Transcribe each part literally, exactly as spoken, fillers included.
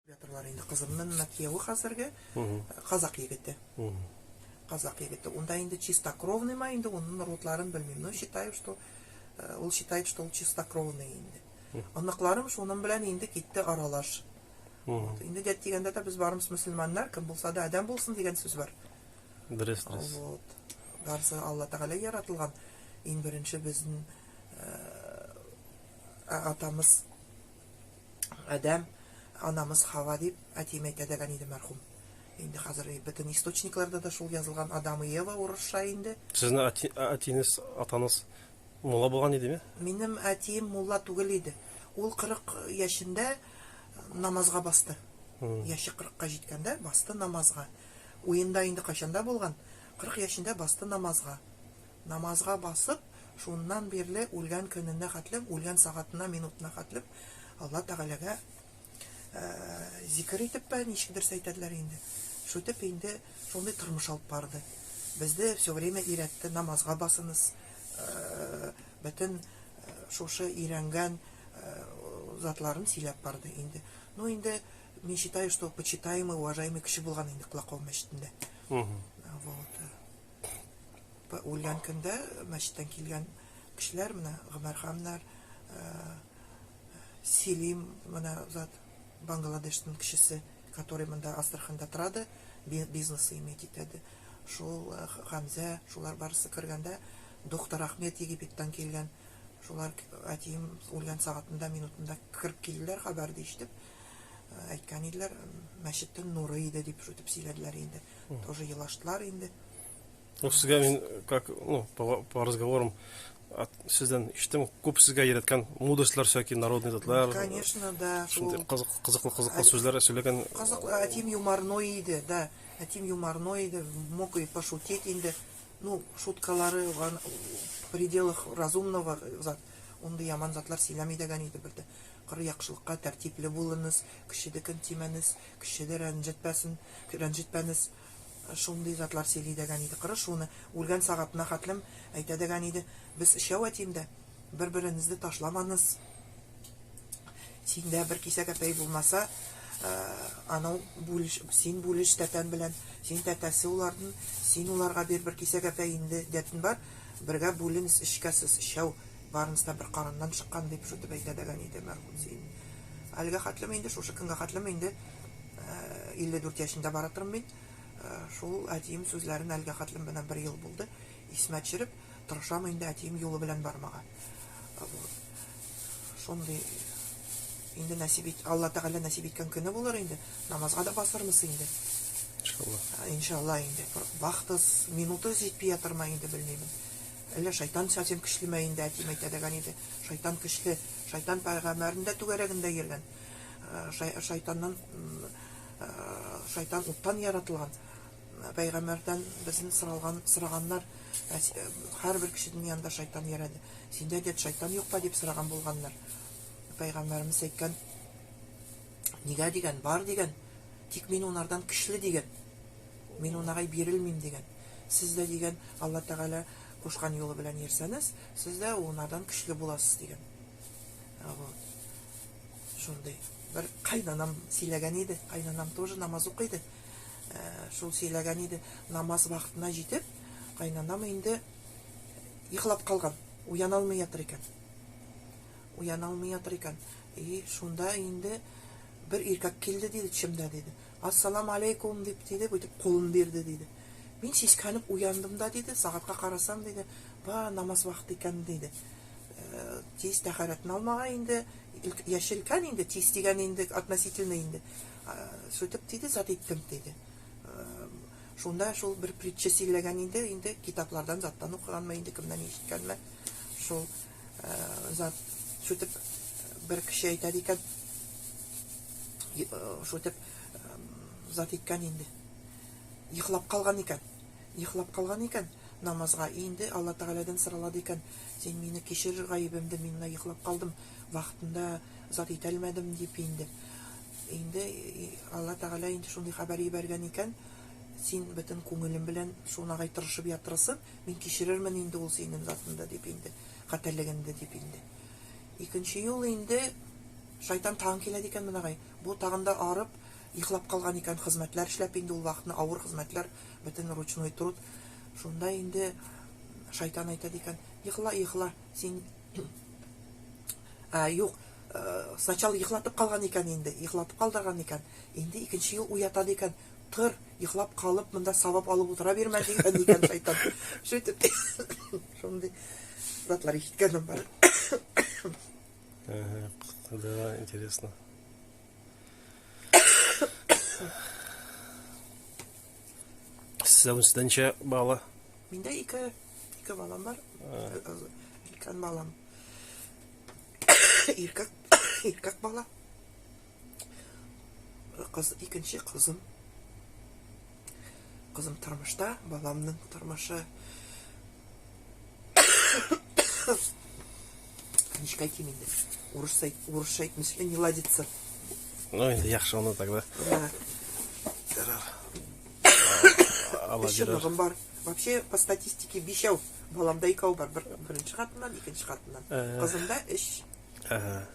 Ятырлар инде кызымнынъ, менә кияве хәзерге, казак егете. Казак егете. Онда инде чистокровный ма инде, онынъ родларын белмим. Но считаю, что, э, ул считает, что ул чистокровный инде. Оныкларым шуның белән инде китте аралаш. Вот. Инде дәт дигәндә дә без барыбыз мөселманнар, кем булса да адәм булсын дигән сүз бар. Дөрес, дөрес. Вот. Барысы Алла Тәгалә яратылган. Иң беренче безнең, э, а-, атамыз Адәм, анамыз Хава дип әтием әйтә дигән иде мәрхүм. Инде хәзер бөтен источникларда да шул язылган, Адам и Ева урысча инде. Сезнең әти-, әтинез, атаныз мулла булган идеме? Минем әтием мулла түгел иде. Ул кырык яшендә намазга басты. Яше кырыкка җиткәндә басты намазга. Уенда инде кайчан да булган, кырык яшендә басты намазга. Намазга басып, шуннан бирле үлгән көненә хәтлем, үлгән сәгатенә, минутына хәтлем Алла Тәгаләгә, э, зикер итеп, ничек дөрес әйтәләр инде. Шутып инде шундый тормыш алып барды. Безне все время өйрәтте, намазга басыгыз, э, бөтен, э, шушы өйрәнгән, э, затларын сөйләп барды инде. Ну, инде мин считаю, что почитаемый, уважаемый кеше булган инде Колаково мәчетендә. Вот. Б-, үлгән көндә мәчеттән килгән кешеләр, менә Гомәрханнар, э, Селим, менә зат, Бангладештан кешесе, который монда Астраханьда торады, би-, бизнес иметь итәде. Шул, э, Х-, Хәмзә, шулар барысы кергәндә, доктор Ахмед Египеттан килгән, шулар к-, әтием үлгән сәгатендә, минутында кереп килделәр, хәбәрне ишетеп, э, әйткән иделәр, мәчеттән нуры иде дип шутып сөйләделәр инде. Тоже елаштылар инде. Ну, сезгә мин, как, ну, по, по разговорам от, сездән ишеттем, күп сезгә өйрәткән мудростьлар, всякие народные затлар. Конечно, да, шундый шул кызык-, кызыклы, кызыклы сүзләр сөйләгән. Кызыклы, әтием юморной иде, да, әтием юморной иде, мог и пошутить инде. Ну, шуткалары ван-, в пределах разумного, зат, ундый яман затлар сөйләми дигән иде бер дә. Кыр яхшылыкка, тәртипле булыгыз, кешедә кем тимәгез, кешедә рәнҗетмәсен, рәнҗетмәгез. Шундый затлар сөйли дигән иде. Кыры шуны үлгән сәгатенә хәтлем әйтә дигән иде. Без өчәү әтием дә, бер-берегезне ташламагыз. Синдә бер кисәк әпәй булмаса, э, анау бүлеш, син бүлеш тәтәң белән, син тәтәсе улардан, син уларга бир бер кисәк әпәй, инде дәтең бар, бергә бүленегез, өчкәсез, өчәү, барыгыз да бер карыннан чыккан, дип шутып әйтә дигән иде мәрхүм Зин. Әлегә хәтлем инде, шушы көнгә хәтлем инде, э, илле дүрт яшендә бара торам мин. Э, шул әтием сүзләрен әлегә хәтлем, менә бер ел булды, исемә төшереп, тырышам инде әтием юлы белән бармага. Вот. Шундый инде нәсыйп ит-, Алла Тәгалә нәсыйп иткән көне булыр инде, намазга да басармыз инде. Иншалла. А, иншалла инде. Бер вакыты, минуты җитми ятырмы инде, белмим. Әллә шайтан совсем көчлеме инде, әтием әйтә дигән иде. Шайтан көчле, шайтан пәйгамбәрнең дә түгәрәгендә йөргән. Э, шай-, шайтаннан, м, э, шайтан уттан яратылган. Пәйгамбәрдән безнең соралган, сораганнар, ә, с-, э, һәрбер кешенең янында шайтан йөрәде. Синдә, дит, шайтан юкпа дип сораган булганнар. Пәйгамбәребез әйткән, нигә дигән, бар дигән, тик мин унардан көчле дигән. Мин унага бирелмим дигән. Сез дә дигән, Алла Тәгалә кушкан юлы белән йөрсәгез, сез дә унардан көчле буласыз дигән. А, вот. Шундый. Бер кайнанам сөйләгән иде. Кайнанам тоже намаз укый иде. Э, шул сөйләгән иде. Намаз вакытына җитеп, кайнанам инде йоклап калган. Уяна алмый ятыр икән. Уяна алмый ятыр икән. И шунда инде бер иркәк килде, диде, төшемдә, диде. «Ассаламу алейкум», дип, диде, бу итеп кулын бирде, диде. Мин сискәнеп уяндым да, диде, сәгатькә карасам, диде, ба, намаз вакыты икән, диде. Э, тиз тәһарәтен алмага инде, ил-, яше өлкән инде, тиз дигән инде, относительно инде. А, сүтеп, диде, зат иттем, диде. Э, шунда шул бер притча сөйләгән инде, инде китаплардан, заттан укыганмы инде, кемнән ишеткәнме, шул, э, зат сүтеп бер кеше әйтә икән, й-, э, шул итеп, эм, зат иткән инде. Йоклап калган икән. Йоклап калган икән намазга. Инде Алла Тәгаләдән соралады икән, «Син мине кичер гаебемне, мин менә йоклап калдым, вакытында зат итәлмәдем», дип инде. Инде, и, Алла Тәгалә инде шундый хәбәр йибәргән икән, «Син бөтен күңелем белән шунагай тырышып ятырсың, мин кичерермен инде ул синең затыңны», дип инде, «хаталыгыңны», дип инде. Икенче юл инде Шайтан тагын келеди экен, мынагы. Бу тагын да арып, йыклап калган экен, хызметлер эшлеп, энди ол вакытны авыр хызметлер, битен ручной труд. Шунда энди шайтан айтады экен: «Йыкла, йыкла, сен». А, юк, э, сначала йыклатып калган экен энди, йыклатып калдырган экен. Энди экинчи йол уятады экен: «Тур, йыклап калып, мында савап алып утыра берме», — деген экен шайтан. Суьйтип, шундай затлар эшиткеним бар. Ага, да, интересно. Сизден, сизден неше бала? Менде эки, эки балам бар. А. Уьйкен балам эркек, эркек бала. Кыз, экинчи кызым. Кызым тормышта, баламнынъ тормышы. Нешик айтайым энди. Орысша айт-, орысша айтмаса, не ладится. Ну, энди яхшы оны тогда. Да. Ярар. Ала берер. Уьш йылыгым бар. Вообще, по статистике, бешев. Баламда экев бар. Бир, биринши хатыннан, экинши хатыннан. Э. Кызымда уьш. Ага.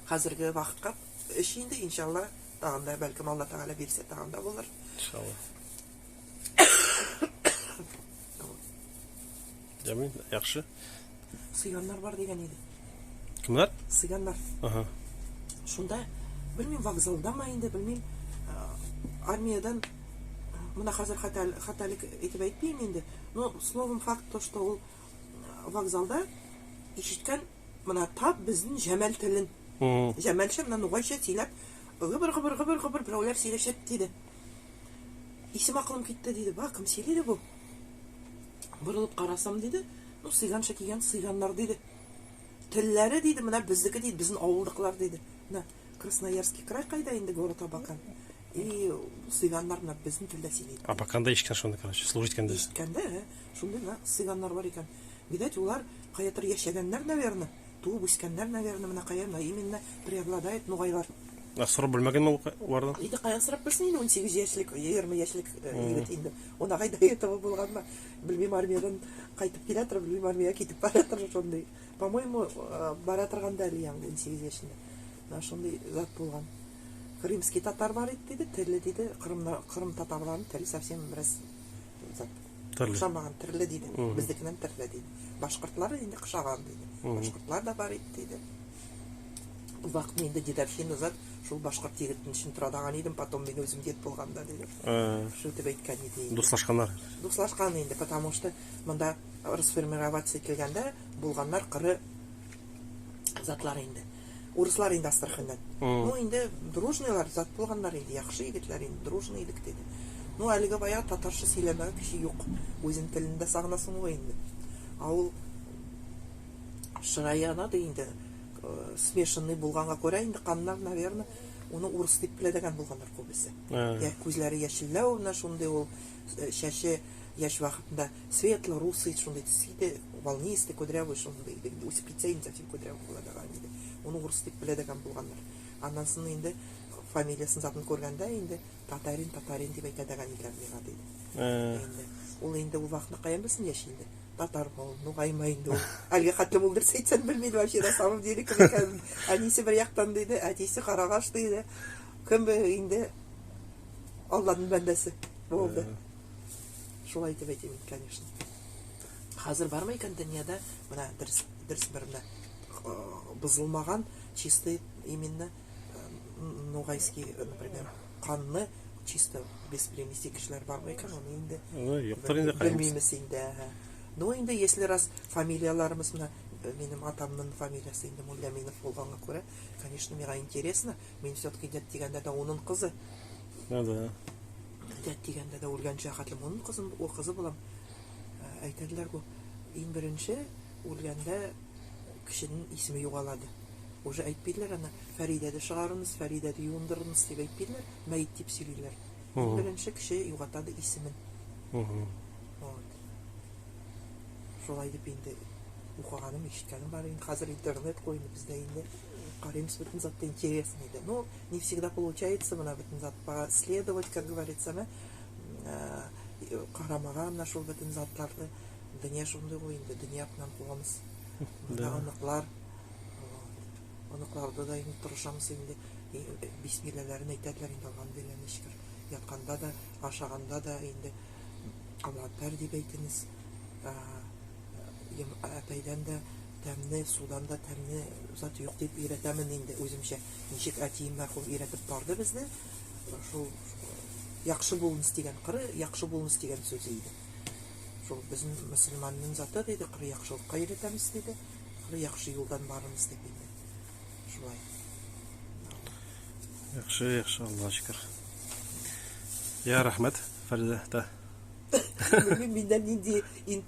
Аьзирге вакытка уьш энди, иншалла, тагын да, баьлким, Алла Таала берсе, тагын да болар. Иншалла. Амин, яхшы. Сыганлар бар деген эди. Кимлер? Сыганлар. Ага. Шунда, билмеймен, вокзалда ма энди, билмеймен, а, армиядан, мына аьзир хатал-, хаталык этип айтпайман энди. Но, словом, факт то, что ол, а, вокзалда эшиткен мына тап бизим Ямал тилин. Мгм. Ямалша, мына ногайша соьйлеп, гыбыр-гыбыр, гыбыр-гыбыр биревлер соьйлеседи дейди. Эсим-акылым кетти дейди. Ба, ким соьйлейди бу? Бурылып карасам дейди, ну, сыганша кийген сыганлар дейди. Тиллери дейди, мына биздики дейди, бизим авылдыкылар дейди. Мына Красноярский край кайда энди, город Абакан. И сыганлар мына бизим тилде соьйлейди. Абаканда эшиткен шонда, короче, служить эткенде. Эшиткенде, э, шондай мына сыганлар бар экен. Видать, олар каятыр яшаганлар, наверное, тувып оьскенлер, наверное, мына кая, мына именно преобладает ногайлар. А сорап билмеген ме олардан? Энди каян сорап билсин энди, он сегиз яшлык, йырма яшлык, э, йигит энди. Оны кайда, до этого болган ма? Билмеймен, армиядан кайтып келеятыр, билмеймен, армияга кетип бараятыр, шондай. По-моему, э, бараятырган да аьли янъы он сегиз яшында. Мына шондай зат болган. Крымский татар бар эди дейди, тили дейди. Кырымда, Кырым татарларынынъ тили совсем бираз зат. Туьрли. Ошамаган, туьрли дейди. Мгм. Биздикиннен туьрли дейди. Башкуртлар энди ошаган дейди. Мгм. Башкуртлар да бар эди дейди. Бу вакытта энди дедовщина зат, сол башкурт йигиттинъ ишин турадаган эдим, потом мен оьзим дед болганда дейди. Аь. Суьйтип айткан эди энди. Дослашканлар. Дослашкан энди, потому что мунда расформироваться этилгенде болганлар кыры затлар энди. Орыслар энди Астраханьнан. Мгм. Ну, энди дружныйлар зат болганлар энди, яхшы йигитлер энди, дружный эдик дейди. Ну, аьлиги баягы татарша соьйлемеге киси йок. Оьзининъ тилин де сагынасынъ гой энди. А ол шырайына да энди, э, смешанный болганга коьре энди канлар, наверное, оны орыс деп билетаган болганлар коьбиси. Аь. Я коьзлери яшиллев, мына шондай ол, э, шашы яш вакытында светло-русый, шондай туьс эди, волнистый, кудрявый, шондай эди. Оьсип кетсе энди совсем кудрявый болатаган эди. Оны орыс деп билетаган болганлар. Аннан сонъ энди фамилиясын затын коьргенде энди татарин, татарин деп айтатаган эдилер мага дейди. Аь. Энди ол энди ол вакытта каян билсин яш энди. Татар ма ол, ногай ма энди ол. Аьлиге хатли болдырса айтсанъ, билмейди вообще, на самом деле, ким экенин. Аьниси бир яктан дейди, аьтиси карагаш дейди. Ким бе энди Алладынъ бандасы болды. Аь. Солай деп айтайым, конечно. Аьзир бар ма экен дуныяда, мына дурыс, дурыс бир мына, э, бузылмаган, чистый именно, э, ногайский, э, например, канлы, чисто без примесей кишилер бар ма экен, оны энди... Ой, йоктыр энди, билмеймиз энди, аха. Но энди, если раз фамилияларымыз мына, э, меним атамнынъ фамилиясы энди Мулляминов болганга коьре, конечно, мага интересно. Мен всё-таки дед дегенде де онынъ кызы. Ну да. Дед дегенде де оьлгенше хатли онынъ кызы, ол кызы болам. Э, айтадылар гой, энъ биринши оьлгенде кисининъ эсими йогалады. Уже айтпайдылар, ана, Фаридады шыгарынъыз, Фаридады ювындырынъыз деп айтпайдылар, маьйит деп соьйлейдилер. Мгм. Энъ биринши киси йогатады эсимин. Мгм. Вот. Солай деп энди окыганым, эшиткеним бар. Энди аьзир интернет кой энди бизде, энди караймыз, буьтин зат та интересный эди. Но не всегда получается, мына буьтин затка следовать, как говорится, ана, э, карамага мына сол буьтин затларды. Дуныя сондай гой энди, дуныя артыннан кувамыз. Да. Мына аныклар. Вот. Оныкларда да энди тырышамыз энди, э, бисмиллаларын айтадылар энди, Аллахым, Аллахыма шуькир. Ятканда да, ашаганда да энди Аллаху акбар деп айтынъыз. А, эм, атайдан да таьмли, сувдан да таьмли зат йок деп уйретемен энди оьзимше. Нешик аьтейим мархум уйретип барды бизди. Сол яхшы болынъыз деген, кыры яхшы болынъыз деген соьз эди. Сол бизим мусылманнынъ заты деди, кыры яхшылыкка уйретемиз деди, кыры яхшы йолдан барынъыз деп энди. Солай. Яхшы, яхшы, Аллага шуькир. Я, рахмет, Фариза, да. Билмеймен, меннен энди ин-